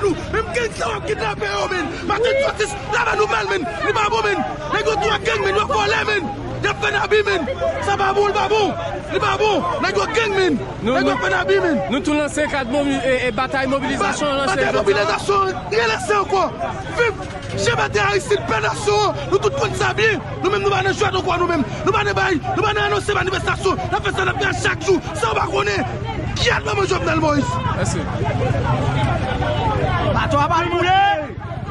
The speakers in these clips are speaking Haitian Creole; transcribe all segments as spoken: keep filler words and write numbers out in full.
Nou, menm gang sa w ap kidnape yo, men. Martin Curtis, lave nou mal, men. Li pa bon, men. Nèg yo twò gang, men. Yo vòlè, men. Y ap fè n abi, men. Sa pa bon, li pa bon. Li pa bon. Nèg yo gang, men. Nèg yo fè n abi, men. Nou tou lanse kad mobi-, e, e, batay mobilizasyon, lanse batay mobilizasyon, relanse ankò. Viv Jean Bertrand Aristide, pè nasyon an. Nou tout konn sa byen. Nou menm, nou pa nan jwèt ankò, nou menm. Nou pa nan bay, nou pa nan anonse manifestasyon. N ap fè sa, n ap fè a chak jou. Sa w pa konnen. Kiyès manman Jovenel Moïse? Mèsi. Bato a pral boule.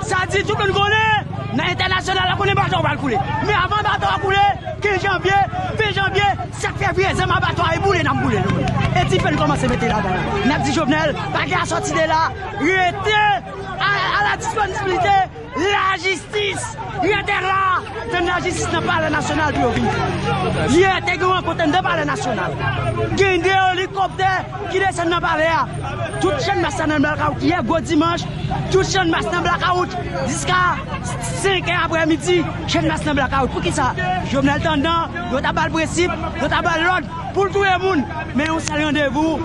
Sa di tout moun konnen. Nan entènasyonal la konnen bato a pral koule. Men avan bato a koule, kenz janvye, ven janvye, sèt fevriye, zam a bato a e boule, n ap boule nou. E dife n kòmanse mete ladan. N ap di Jovenel, pa gen a sòti de la. Rete a, a la disponibilite. Lajistis! Rete la! Tann lajistis nan Palè Nasyonal pou yo vini. Yè, te gen yon rankont anndan Palè Nasyonal. Gen de elikoptè ki desann nan palè a. Tout Channmas la nan blakawout. Yè, gwo dimanch, tout Channmas nan blakawout. Jiska senk è aprèmidi, Channmas nan blakawout. Poukisa? Jovenel t anndan, yo ta ba l prensip, yo ta ba l lòd pou l touye moun. Men yon sèl randevou.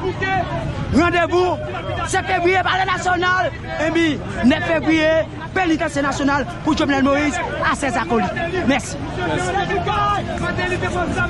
Randevou, sèt fevriye, Palè Nasyonal. Epi, nèf fevriye, Penitansye Nasyonal pou Jovenel Moïse a sèz akolit. Mèsi.